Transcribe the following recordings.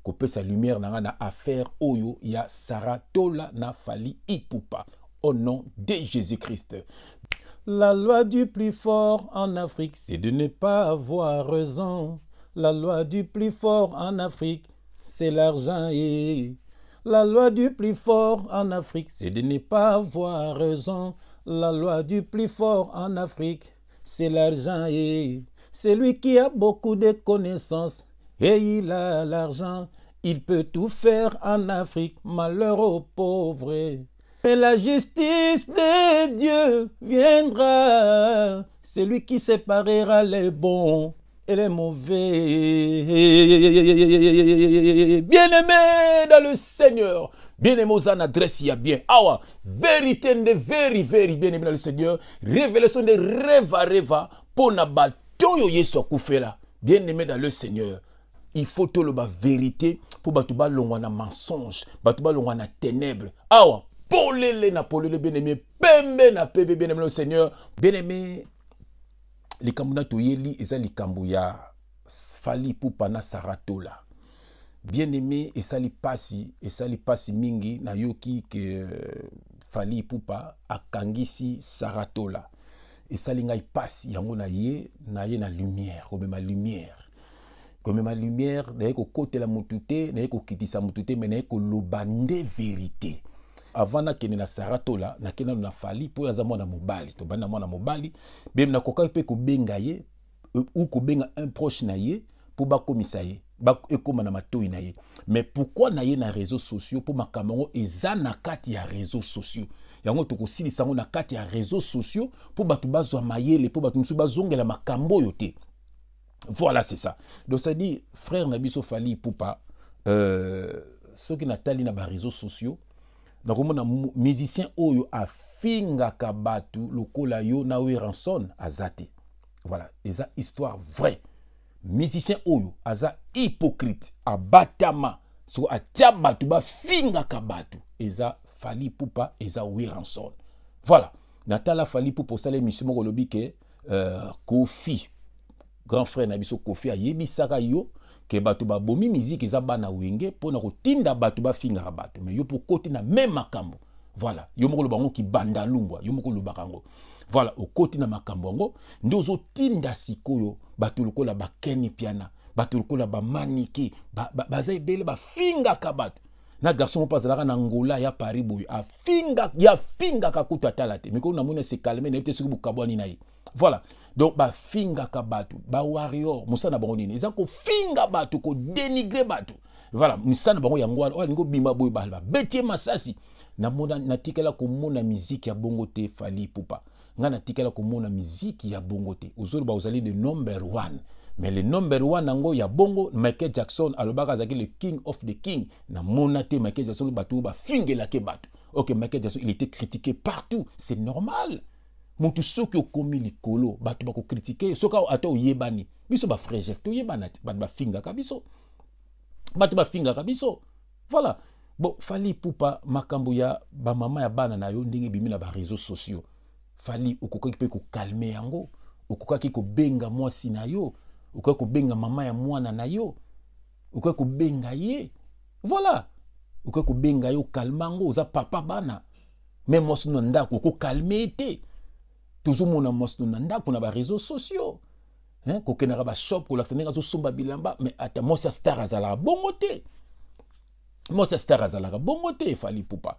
Kopesa lumière na nga na affaire oyo ya Sarah Tola na Fally Ipupa au nom de Jésus-Christ. La loi du plus fort en Afrique, c'est de ne pas avoir raison. La loi du plus fort en Afrique, c'est l'argent. Et la loi du plus fort en Afrique, c'est de ne pas avoir raison. La loi du plus fort en Afrique, c'est l'argent. Et celui qui a beaucoup de connaissances et il a l'argent, il peut tout faire en Afrique. Malheur aux pauvres. Mais la justice de Dieu viendra. C'est lui qui séparera les bons et les mauvais. Bien-aimé dans le Seigneur, bien-aimé aux adresse, il y a bien. Awa, vérité de very, very bien-aimé dans le Seigneur, révélation de rêve à rêve, pour na bato Yesu akufela. Bien-aimé dans le Seigneur, il faut toloba vérité pour bato balongwa na mensonge, bato balongwa na ténèbres. Awa, polele na polele, bien-aimé, pembe na pembe, bien-aimé dans le Seigneur, bien-aimé. Likambo na toyeli eza likambo ya Fally Ipupa na Sarah Tola. Bien-aimé, esali pasi mingi nayoki ke Fally Ipupa akangisi Sarah Tola. Esali ngai pasi yango na ye, na ye na lumière, komema lumière. Komema lumière, naye kokotela mutu te, naye kokitisa mutu te, mais naye koloba nde vérité. Avant nakende na Sarah Tola, nakende na Fally po aza mwana mobali. Tobandi na mwana mobali, bem nakokaki mpe kobenga ye ou kobenga un proche na ye po bakomisa ye, ba ekoma na matoi na ye. Mais pourquoi na ye na réseaux sociaux? Po makambo yango eza na kati ya réseaux sociaux. Yango tokosilisa yango na kati ya réseaux sociaux po bato bazwa mayele, po bato mosusu bazongela makambo oyo te. Voilà, c'est ça. Donc ça dit frère na biso Fally Ipupa, soki natali na ba réseaux sociaux, nakomona musicien oyo afingaka bato lokola yo na Werrason aza te. Voilà, eza histoire vraie. Musicien oyo aza hypocrite, abatama, soko atia bato bafingaka bato, eza Fally Ipupa, eza Werrason. Voilà, natala Fally Ipupa osala émission moko olobi ke Kofi, grand frère na biso Kofi ayebisaka yo ke bato babomi musique eza bana Wenge mpona kotinda bato bafingaka bato, mais yo mpo okoti na même makambo. Voilà, yo moko oloba yango kibanda lumbwa, yo moko olobaka yango. Voilà, okoti na makambo yango nde ozotinda sikoyo bato lokola bakeni piana, bato lokola bamanike, baza ebele bafingaka bato. Na garçon moko azalaka na Angola ya Paris boye, afinga, ya fingaka kutu atala te. Mikolo namoni se calme, nayebi te soki bokabwani na ye. Voilà, donc bafingaka bato, ba warrior, mosala na bango nini? Eza kofinga bato, kodénigrer bato. Voilà, misala na bango yango wana. Oyo alingi obima boye, babeti ye masasi. Namona, natikala komona miziki ya bongo te. Fally Ipupa, nga natikala komona miziki ya bongo te. Ozoloba ozali le number one, mais le number one yango ya bongo, Michael Jackson alobaka azalaki le king of the king. Namona te Michael Jackson bato bafingelaki bato. Ok, Michael Jackson, il était critiqué partout, c'est normal. Motu soki okomi likolo, bato bakocritiquer. Soki ata oyebani, biso bafrère Jeff toyebana te, bato bafingaka biso, bato bafingaka biso. Voilà. Bon, Fally Ipupa, makambo ya bamama ya bana na yo ndenge ebimi na baréseaux sociaux, Fally, okokaki mpe kocalmer yango. Okokaki kobenga mwasi na yo, okoki kobenga mama ya mwana na yo, okoki kobenga ye. Voilà, okoki kobenga ye, ocalmer yango. Oza papa bana, me mwasi no na ndako okocalmer ye te. Tozomona mwasi no na ndako na baréseaux sociaux, hein, kokendaka bashop, kolakisa ndenge azosomba bilamba. Mais ata mwasi ya star azalaka bongo te, mwasi ya star azalaka bongo te. Fally Ipupa,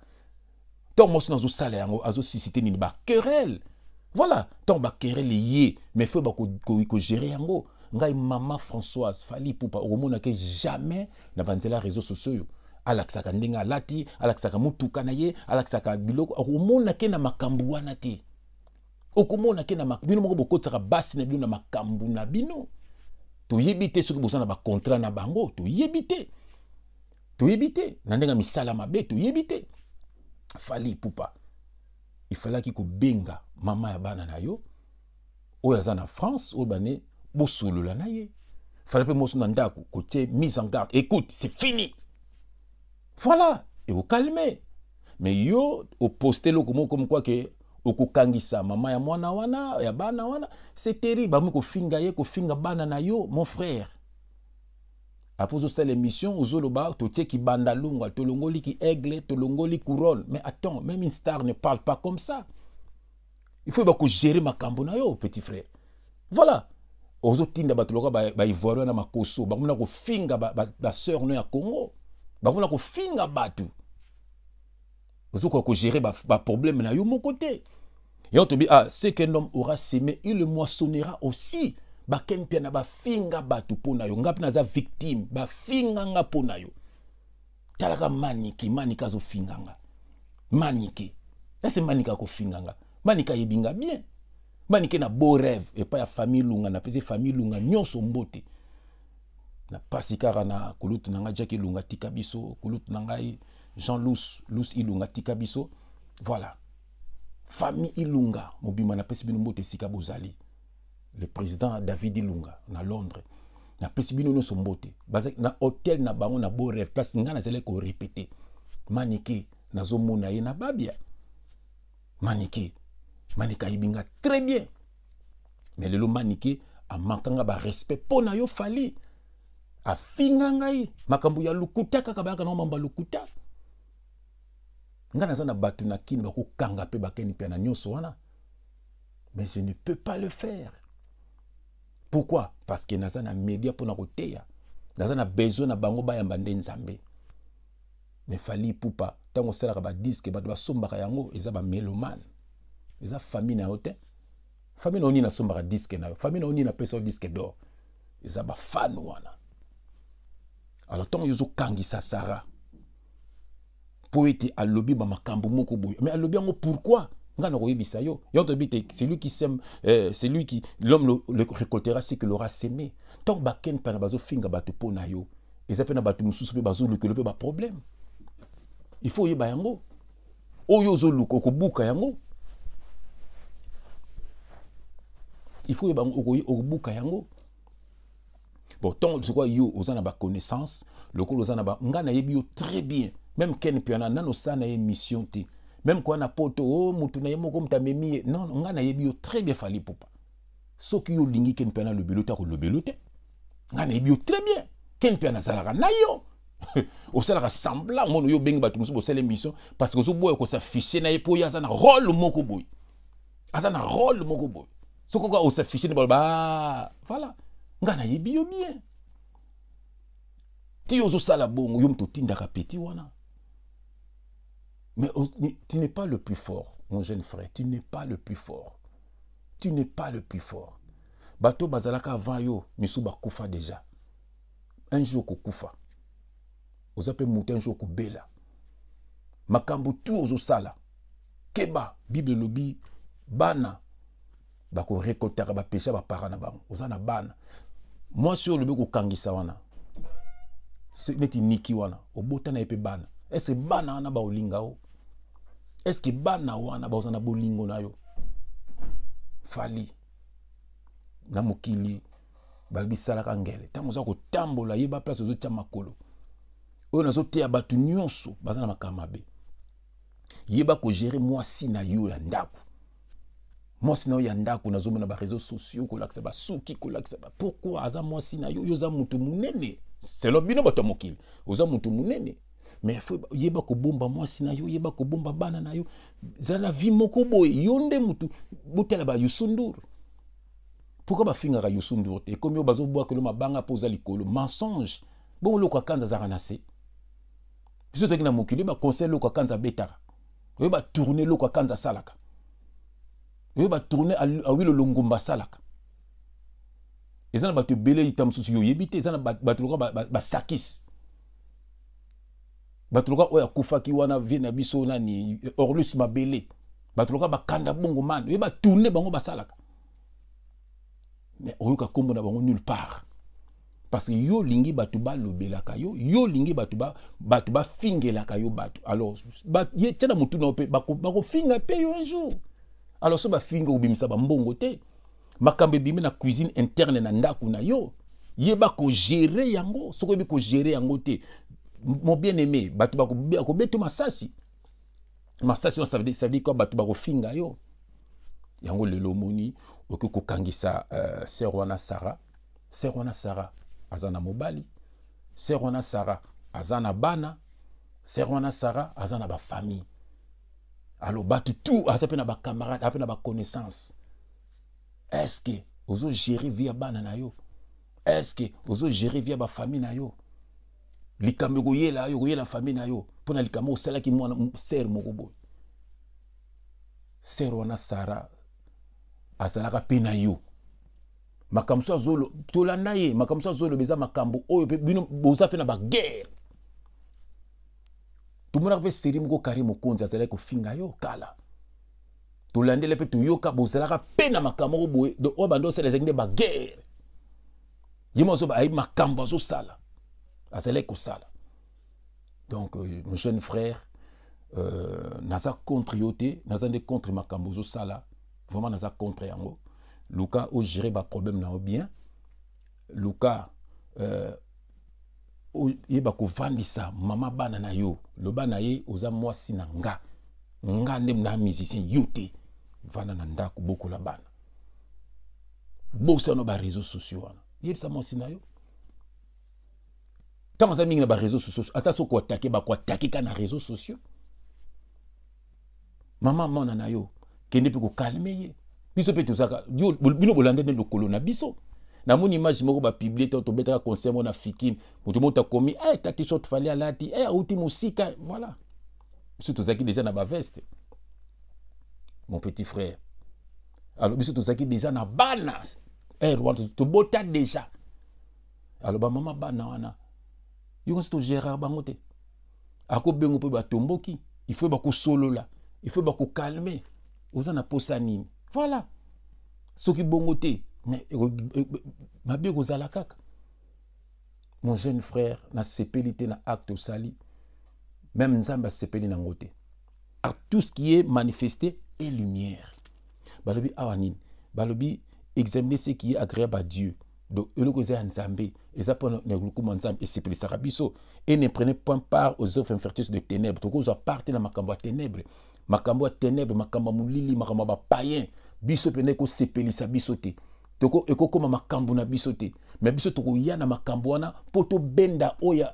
ntango mwasi no azosala yango, azosusciter nini? Baquerelles. Voilà, ntango baquerelles ye, mais faut bakogérer yango. Ngai mama Françoise, Fally Ipupa, okomona ke jamais na banzela ya réseaux sociaux oyo alakisaka ndenge alati, alakisaka motuka na ye, alakisaka biloko. Okomona ke na makambo wana te. Okomona ke na bino moko bokotisaka basi na bino na makambo na bino. Toyebi te soki boza na bacontrat na bango, toyebi te, toyebi te na ndenge ya misala mabe, toyebi te. Fally Ipupa, ifalaki kobenga mama ya bana na yo oyo aza na France, oyo bane bosolola na ye. Fallait mpe moso na ndako kotie mise en garde: écoute, c'est fini. Voilà, ekocalmer. Mais yo oposte eloko moko comme quoi ke okokangisa mama ya mwana wana, ya bana wana. C'est terrible. Bakomi kofinga ye, kofinga bana na yo. Mon frère, Après ozosala émission, ozoloba totie kibanda lungwa, tolongoli ki aigle, tolongoli couronne. Mais attends, même une star ne parle pas comme ça. Il faut bakogérer makambo na yo, petit frère. Voilà, ozotinda bato lokola baivoirien na makoso, bakomona kofinga basœur no ya Congo, bakomona kofinga bato. Ozokoka kogérer baproblème na yo moko te. Yango tobi, ah, ce qu'un homme aura semé, il le moissonnera aussi. Baken mpe na bafinga bato mpo na yo. Nga mpe naza victime, bafinga nga mpo na yo. Talaka Maniki, Maniki azofinga nga. Maniki ese, Maniki akofinga nga. Maniki ayebi nga bien. Maniki na beau rêve epai ya famille Lunga. Napesi famille Lunga nyonso mbote. Na pasi kaka na kulutu na ngai Jaki Lunga, tika biso. Kulutu na ngai Jean Lus Lus Ilunga, tika biso. Voilà, famille Ilunga mobimba, napesi bino mbote esika bozali. Le président David Ilunga na Londres, napesi bino nyonso mbote. Na hotel na bango na beau rêve, place ngai nazali korépéter, Manike nazomona ye na babia. Manike, Manike ayebi nga très bien. Mais lelo Manike amankanga barespect mpo na yo Fali. Afinga ngai makambo ya lokuta kaka, bayaka nango mambo ya lokuta. Ngai naza na bato na Kini, bakokanga mpe bakeni mpe na nyonso wana, mais je ne peux pas le faire. Pourquoi? Parce que naza na média mpona koteya, naza na besoin na bango bayamba nde Nzambe. Mais Fali Ipupa, ntango osalaka badisques, bato basombaka yango eza bamélomane, eza famille na yo te. Famille na yo nini asombaka disque na yo? Famille na yo nini apesa yo disque d'or? Eza bafans wana. Alors ntango yo ozokangisa Sara mpo ete alobi bamakambo moko boye, mais alobi yango pourquoi? Ngai na koyebisa yo, yo toyebi te. Celui qui sème, celui qui l'homme le récoltera ce qu'il aura semé. Ntango bakeni mpana bazofinga bato mpo na yo, eza mpe na bato mosusu mpe bazolukela mpe baproblème. Il faut oyeba yango. Oyo ozoluka, okobuka yango. Il faut oyeba yango, okobuka yango. Bon, ntango sikoyo yo oza na baconnaissance lokola oza na ba, ngai nayebi yo très bien. Même Ken Piana, nano osala na ye mission te, même kwa na poto o mutu na ye moko, moto amemi ye. Non, ngai nayebi yo très bien, Fali Pupa. Soki yo olingi Ken Piana alobelo te, akolobelo te. Ngai nayebi yo très bien. Ken Piana azalaka na yo, osalaka semblant. Omona oyo obengi bato mosusu, bosala émission, parce que ozoboya kos'afficher na ye mpo oyo aza na rôle moko boye, aza na rôle moko boye. Soki okoka os'afficher nde baloba. Voilà, ngai nayebi yo bien. Ti ozosala bongo, yo moto otindaka petit wana. Mais tu n'es pas le plus fort, mon jeune frère. Tu n'es pas le plus fort, tu n'es pas le plus fort. Bato bazalaka avant yo, misu bakufa déjà. Un jour kokufa, oza mpe moto, un jour kobela. Makambo tu ozosala, keba. Bible elobi bana bakorekoltaka bapéchés baparents na bango. Oza na bana, mwasi oyo olobi kokangisa wana neti Niki wana, obota na ye mpe bana. Est-ce bana wana baolinga o? Est-ce bana wana baoza na bolingo na yo, Fali? Na mokili balobi salaka ngele. Ntango oza kotambola, yeba place ozotia makolo. Oyo nazoteya bato nyonso baza na makambo mabe, yeba kogérer mwasi na yo ya ndako. Mwasi na yo ya ndako, nazomona baréseaux sociaux kolakisa basuki, kolakisa ba. Pourquoi? Aza mwasi na yo. Yo oza motu monene, selon bino bato ya mokili oza motu monene, mais faut yeba kobomba mwasi na yo, yeba kobomba bana na yo. Zala na vie moko boye, yo nde motu. Botala ba Youssou N'Dour. Pourquoi bafingaka Youssou N'Dour te? Ekomi oyo bazobwakelo mabanga mpo oza likolo. Mensonge. Bongo Loko Akanza azalaka na se. Biso toki na mokili, baconseil Loko Akanza abetaka, oyo batourne Loko Akanza asalaka, oyo batourne Awilo Longomba asalaka. Eza na bato ebele ta mosusu yo oyebi te. Eza na bato lokola basakisi, bato lokola oyo akufaki wana, vie na biso nani, Orlus Mabele, bato lokola bakanda bongo mane, oyo batourne bango basalaka, mais oyoka nkombo na bango nulle part, parce que yo olingi bato balobelaka yo, yo olingi bato bafingelaka yo bato. Alors ye tia na motu na yo mpe bakofinga mpe yo un jour. Alors so bafinga, kobimisa bambongo te. Makambo ebimi na cuisine interne na ndako na yo, yeba kogérer yango. Soki oyebi kogérer yango te, mon bien aimé, bato bakobeta masasi. Masasi wana, ça veut dire quoi? Bato bakofinga yo. Yango lelo omoni okoki kokangisa sœur wana Sara. Sœur wana Sara aza na mobali. Sœur wana Sarah aza na bana, sœur wana Sarah aza na ba famille. Alors bato tout aza mpe na ba camarade, aza mpe na ba connaissance. Est-ce que ozo gérer vie ya bana na yo? Est-ce que ozo gérer vie ya ba famille na yo? Likambo ekoyela yo, ekoyela famille na yo mpo na likambo osalaki mwana sœur moko boye. Sœur wana Sarah azalaka mpe na yo. Makambo so azolo tolanda ye, makambo so azoloba eza makambo oyo mpe bino boza mpe na baguerre. Tomonaka mpe seri moko Karine Mokonzi azalaki kofinga yo kala, tolandele mpe toyoka bozalaka mpe na makambo moko boye. Donc oyo bando osala ezalaki nde baguerre. Ye moko azoba ayebi makambo azosala, azalaki kosala. Donc mon jeune frère, naza contre yo te, naza nde contre makambo ozosala, vraiment naza contre yango. Luka ogérer ba problème na yo bien, luka oyeba kovandisa mama bana na yo, loba na ye oza mwasi na nga, nga nde na musicien, yo te. Vanda na ndako, bokola bana, bosano ba réseaux sociaux wana, yebisa mwasi na yo. Ntango aza mingi na ba réseaux sociaux, ata soki oatake, bakoatake ka na réseaux sociaux. Mama mwana na yo, kende mpe kokalme ye. Biso mpe tozalaka bino bolanda nde lokolo na biso. Namoni image moko bapublie to tobetaka concert moko na Fikin, moto moko takomi eh, ta t-shirt Fally alati eh, auti mosika. Voilà, biso tozalaki déjà na baveste, mon petit frère. Alors biso tozalaki déjà na bana eh, wana tobota déjà. Alors bamama bana wana yo nyonso togéraka bango te. Akobengo mpe batomboki, il faut bakosolola, il faut bakokalme. Oza na posa nini? Voilà, soki bongo te, mais mabe ekozala kaka. Mon jeune frère, nasepeli te na acte osali, même Nzambe asepeli nango te. Tout ce qui est manifesté est lumière. Balobi awa nini? Balobi examiner ce qui est agréable à Dieu. Donc eloko eza ya Nzambe, eza mpona na lokumu ya Nzambe, esepelisaka biso. Et ne prenez point part aux œuvres infructueuses de ténèbres. Tokozwa part te na makambo ya ténèbres, makambo ya ténèbres, makambo ya molili, makambo ya bapayen. Biso mpena ekosepelisa biso te, ekokóma makambo na biso te. Me biso tokoya na makambo wana mpo tobenda oyo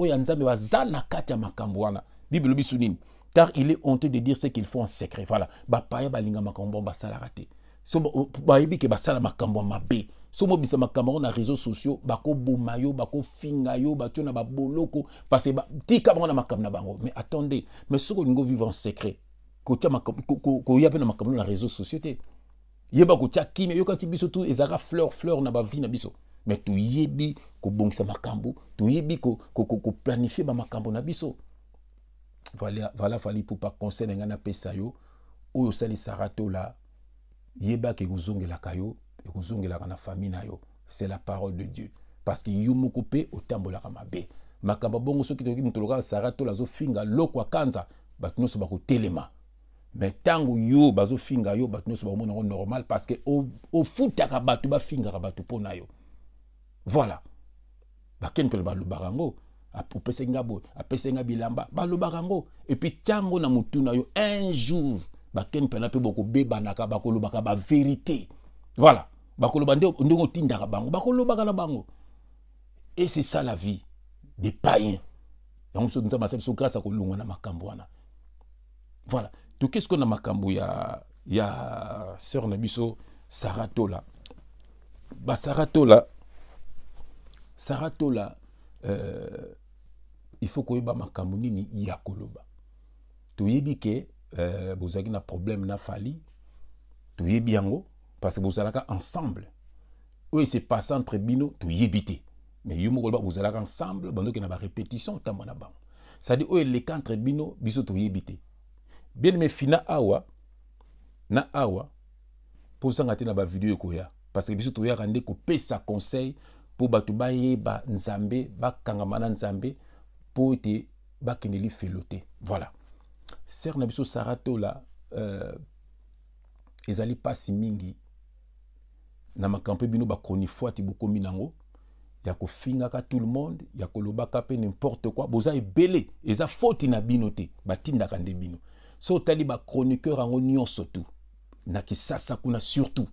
ya Nzambe baza na kati ya makambo wana. Bible elobi biso nini? Car il est honteux de dire ce qu'il faut en secret. Voilà, bapaya balinga makambo basalaka te. So bayebi ke basala makambo ya mabe, so mobisa makambo yango na réseaux sociaux, bakoboma yo, bakofinga yo, batio na baboloko, parce que tika bango na makambo na bango. Mais attendez, mais soki olingi vivre en secret, kotia koya mpe na makambo na réseaux sociaux te. Yeba kotia kimia. Yoka ti biso tu ezalaka fleur fleur na bavie na biso, mais toyebi kobongisa makambo, toyebi koplanifie bamakambo na biso. Voilà, Fally Ipupa, conseil na ngai napesa yo, oyo osalisaka tola, yebaka ekozongelaka yo, ekozongelaka na famille na yo. C'est la parole de Dieu, parce que yo moko mpe otambolaka mabe. Makambo bongo, soki toyoki moto lokola Sara Tola azofinga loko akanza, bato nyonso bakotelema. Mais ntango yo bazofinga yo, bato nyonso bakomona yango normal, parce que ofutaka bato bafingaka bato mpo na yo. Voilà, bakeni mpe balobaka yango, opesaki nga boye, apesaki nga bilamba, balobaka yango. Et puis tiango na motu na yo, un jour bakeni mpena mpe bokobebanaka, bakolobaka bavérité. Voilà, bakoloba ndenge otindaka bango, bakolobaka na bango. Et c'est ça la vie des païens. Yango biso Nzambe asali biso grâce ya kolongwa na makambo wana. Voilà, toke sikoyo na makambo ya sœur na biso Sara Tola. Basara Tola, Sara Tola, il faut koyeba makambo nini ya koloba. Toyebi ke bozalaki na problème na Fally, toyebi yango parce que bozalaka ensemble. Oyo se passe entre bino, toyebi te, mais yo moko loba bozalaka ensemble, bandoki na barépétition ntambo na bango. C'est-à-dire oyo eleka entre bino, biso toyebi te. Bien aimé, fina awa na awa mpo ozanga te na bavideo ekoya, parce que biso toyaka nde kopesa conseil mpo bato bayeba Nzambe, bakangama na Nzambe mpo ete bakende lifelo te. Voilà, sœur na biso Sara Tola, ezali mpasi mingi na makambo mpe bino bachronifuati bokomi nango ya kofingaka tout le monde, ya kolobaka mpe n'importe quoi. Boza ebele, eza foti na bino te, batindaka nde bino. So otali bachroniqueur yango nyonso tu na Kisasa kuna, surtout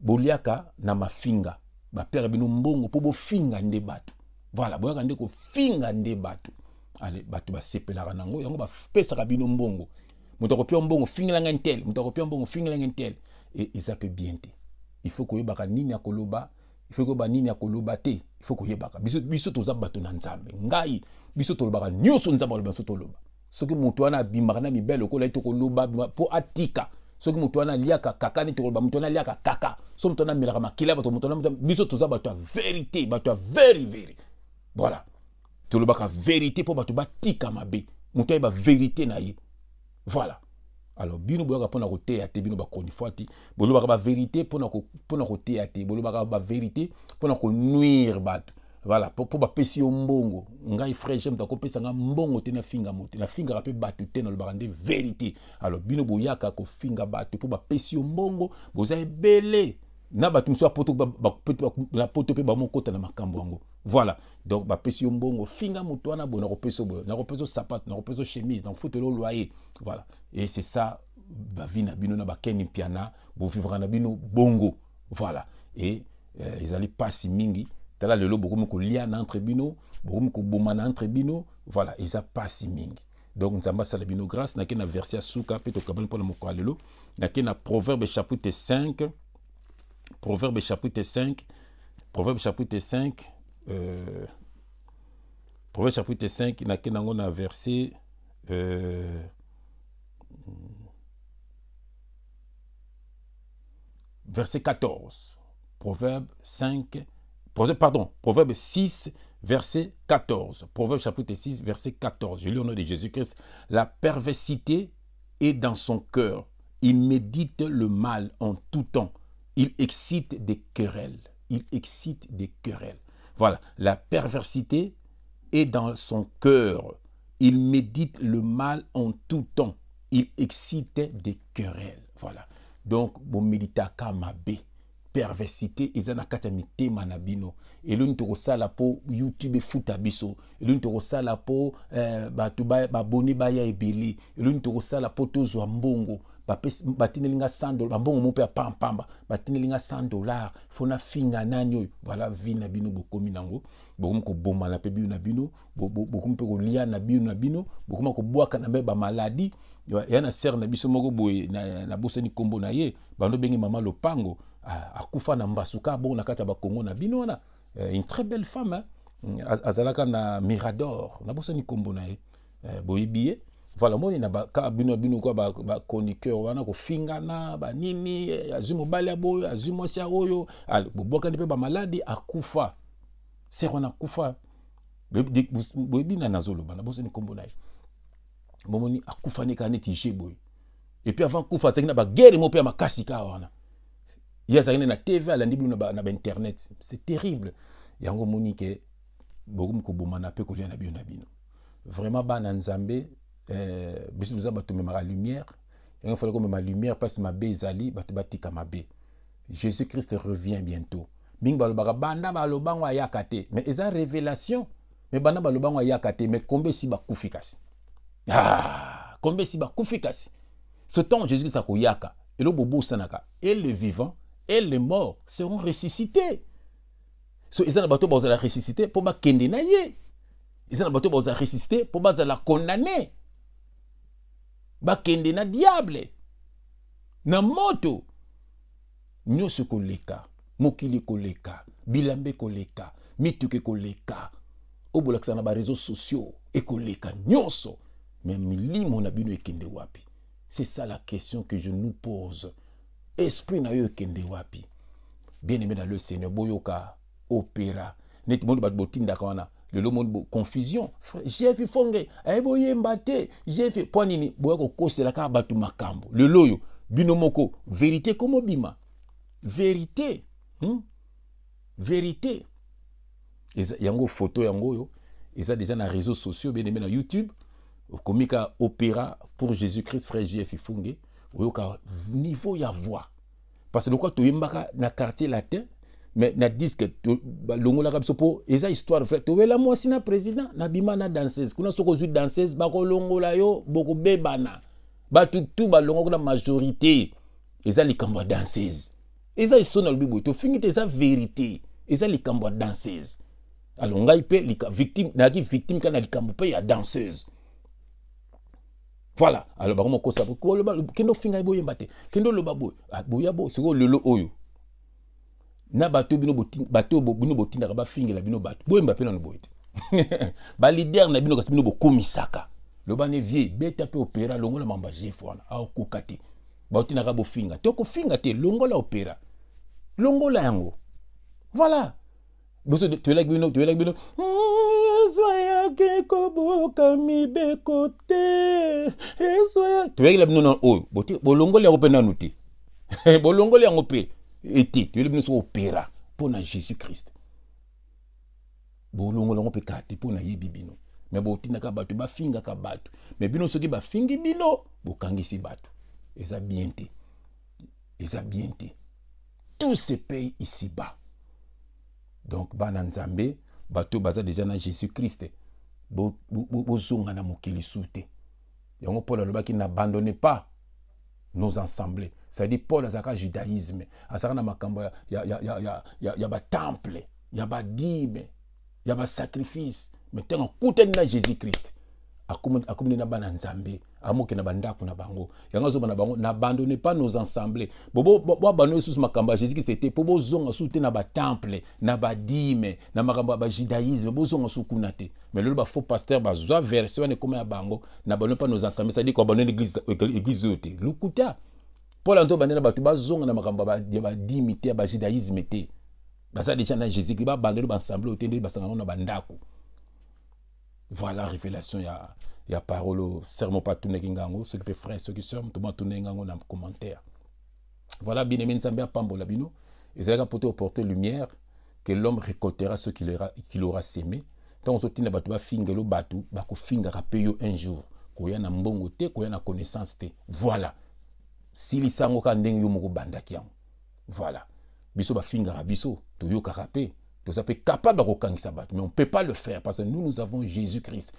boliaka na mafinga, bapere bino mbongo mpo bofinga nde bato. Voilà, boyaka nde kofinga nde bato. Ale bato basepelaka nango, yango bapesaka bino mbongo. Moto akopia mbongo fingela ngai ntel, moto akopia mbongo fingela ngai ntel. E eza mpe bien te. Il faut koyebaka nini ya koloba, il faut koyeba nini ya koloba te. Il faut koyebaka. Biso, biso toza bato na Nzambe. Ngai, biso tolobaka nyonso Nzambe aloba, biso toloba. Soki moto wana abimaka na mibali lokola ye, tokoloba mpo atika. Soki moto wana aliaka kaka nde tokoloba moto wana aliaka kaka. Soki moto wana amelaka makila bato, moto wana, biso toza bato ya verité, bato ya veri veri. Voilà, tolobaka verité mpo bato batika mabe, moto ayeba verité na ye. Voilà. Alors bino boyaka mpona koteya te, bino bachronifuati bolobaka baverité mpona koteya te, bolobaka baverité mpona konuire bato. Voilà, po bapesi yo mbongo. Ngai frère James akopesa nga mbongo te nafinga moto, nafingaka mpe bato te, nalobaka nde verité. Alors bino boyaka kofinga bato mpo bapesi yo mbongo, boza ebele na bato mosusu ya poto, na poto mpe bamokota na makambo yango. Voilà, donc bapesi yo mbongo, finga moto wana boye, nakopesa boye, nakopesa sapato, nakopesa chemise, nakofutela loyer. Voilà, et c'est ça bavi na bino na bakeni mpiana, bovivra na bino bongo. Voilà, et ezali pasi mingi. Tala lelo bokomi kolia na entre bino, bokomi koboma na entre bino. Voilà, eza pasi mingi. Donc Nzambe asala bino grâce. Nake na verset ya suka mpe tokabani mpona mokolo ya lelo. Nake na Proverbe chapitre 5, Proverbe chapitre 5, Proverbe chapitre 5, Proverbe chapitre 5, nake nango na verset verset 14. Proverbe 5, Proverbe, pardon, Proverbe 6, verset 14. Proverbe chapitre 6, verset 14. Je lis au nom de Jésus-Christ. La perversité est dans son cœur. Il médite le mal en tout temps. Il excite des querelles. Il excite des querelles. Voilà. La perversité est dans son cœur. Il médite le mal en tout temps. Il excite des querelles. Voilà. Donc, bon méditaka mabe. Perversité eza na kati ya mitema na bino. Eloni tokosala po YouTube efuta biso, eloni tokosala po bato babone baya ebele, eloni tokosala po tozwa mbongo. Batindeli nga $100, bambongo mo mpe ya pampamba, batindeli nga $100, fo nafinga nani oyo. Voilà vie na bino bokomi nango, bokomi kobomana mpe bino na bino, bokomi mpe kolia na bino na bino, bokomi kobwaka na mpe bamaladi. Ya na sere na biso moko boye, nabosani nkombo na ye, bando bengi mama Lopango, akufa na mbasuka bongo na kati ya bakongo na bino wana. Une très belle femme, hein? Azalaka na Mirador, nabosani nkombo na ye. Boyebi ye. Voilà, moni na ka bino bino kwa ba chroniqueur wana kofingana banini, azwi mobali ya boyo, azwi mwasi ya oyo, bobwakani mpe bamaladi, akufa. Sere wana akufa. Boyebi na nazoloba, nabosani nkombo na ye. Bomoni akufa ne kaka neti je boye. Et puis avant kufa azalaki na baguerre moko mpe ya makasi kaka wana. Ye azalaki na TV, alandi bino na ba internet. C'est terrible. Yango moni ke bokomi kobomana mpe kolia na bino na bino. Vraiment bana Nzambe, biso toza bato memaka lumière. Yango fallait komema lumière parce mabe ezali, bato batika mabe. Jésus-Christ revient bientôt. Mingi balobaka banda balobango ayaka te, mais eza révélation. Mais banda balobango ayaka te, mais kombe si bakufi kasi. Ah, kombe si bakufi kasi. Ce temps Jésus-Christ akoyaka, eloko bobosanaka, et le vivant et les morts seront ressuscités. So eza na bato bazala ressuscité po bakende na ye. Eza na bato bazala ressuscité po bazala condamné. Bakende na diable. Na moto. Nyonso koleka, mokili koleka, bilambe koleka, mituke koleka, obolakisa na ba réseaux sociaux ekoleka nyonso. Mais milimo na bino ekende wapi? C'est ça la question que je nous pose. Esprit na yo ekende wapi? Bien-aimé dans le Seigneur, boyoka opéra. Neti mondo bato botindaka wana, lelo mondo confusion. Jeff Fonge, aye boyemba te. Jeff, po nini boya kokosela kaka bato makambo. Lelo oyo bino moko vérité komo bima. Vérité. Vérité. Eza yango photo yango oyo eza déjà na réseaux sociaux, bien-aimé na YouTube. Okomika opéra pour Jésus-Christ frère JF Ifonge, oyoka niveau ya voix. Parce que lokwa toyembaka na quartier latin, mais na disque balongolaka biso po eza histoire vraie. Towela mwasi na président na bima na danseuse. Kuna soko ozwi danseuse bakolongola yo, bokobebana. Bato tu balongola kuna majorité eza likambo ya danseuse. Eza esona lobi boye, tofingi te, eza vérité. Eza likambo ya danseuse. Alors ngai mpe victime, nayaki victime kaka na likambo mpe ya danseuse. Voilà. Alors bango mokosa, kende ofinga ye, boyemba te, kende oloba boye, ah, boya boye. Sikoyo lelo oyo na bato bino, bato bino botindaka bafingela bino bato, boyemba mpe nano boye te, baleader na bino, kasi bino bokomisaka. Loba ne vie, beta mpe opéra, longola mambo ya jef wana, aokoka te. Baotindaka bofinga te, okofinga te, longola opéra, longola yango. Voilà. Biso toyelaki bino, toyelaki bino Yesu ayaki kobuka mibeko te. Yesu toyelaki bino na oyo bolongoli yango mpe nanu te, bolongoli yango mpe ete toyeli bino soki opéra mpo na Jésus Christ, bolongola yango mpe kaka te, mpo nayebi bino. Me botindaka bato bafingaka bato, me bino soki bafingi bino, bokangisi bato. Eza bien te, eza bien te. Tout se paye ici-bas. Donc bana Nzambe, bato baza déjà na Jésus Christ, bozonga na mokili su te. Yango Paul alobaki: "N'abandonnez pas nos assemblées." C'est-à-dire Paul azalaka judaïsme, azalaka na makambo ya batemple, ya badîme, ya basacrifice. Mais ntango akutani na Jésus Christ, akomi na bana Nzambe, amoke na bandako na bango. Yango azoba na bango: "N'abandonnez pas nos assemblées." Boabandonne lisusu makambo ya Jésus Christ te, mpo bozonga susu te na batemple, na badîme, na makambo ya bajudaïsme, bozonga susu kuna te. Mais lelo bafaux pasteur bazwa version wana, ekoma ya bango: "N'abandonne pas nos assemblées", c'est-à-dire koabandonne église oyo te. Lukuta. Paul anto bandela bato bazonga na makambo ya badîme te, ya bajudaïsme te. Baza déjà na Jésus Christ, babandeli baassemblée oyo te, nde basangana na bandako. Voilà révélation ya parole oyo sermon mpo atunaki ngango. Soki mpe frère, soki sœur, moto mo atunaki ngango na commentaire. Voilà, bien aimé, Nzambe apambola bino. Ezalaka po te oporter lumière que l'homme récoltera ce qu'il aura semé. Ntango ozotinda bato bafingelo bato, bakofingaka mpe yo un jour. Koya na mbongo te, koya na connaissance te. Voilà, silisa yango kaka ndenge yo moko obandaki yango. Voilà, biso bafingaka biso, toyokaka mpe, toza mpe capable ya kokangisa bato, mais on peut pas le faire parce que nous, nous avons Jésus Christ.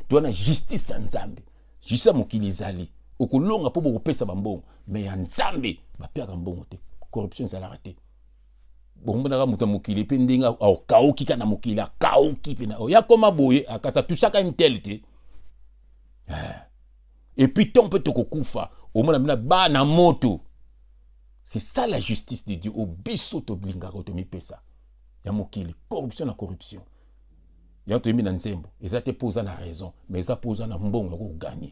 Toza na justice ya Nzambe. Justice ya mokili ezali okolonga mpo bokopesa bambongo, mais ya Nzambe bapiaka mbongo te, corruption ezalaka te. Bomonaka moto ya mokili mpe ndenge akauki kaka na mokili, akauki mpe oya koma boye, akata tushaka intel te. Et puis ntongo mpe tokokufa, omona bina bana moto. C'est ça la justice de Dieu o biso tolingaka, tomipesa. Ya mokili, corruption na corruption. Yango toyembi na nzembo, eza te mpo oza na raison, mais eza mpo oza na mbongo ya kogagner.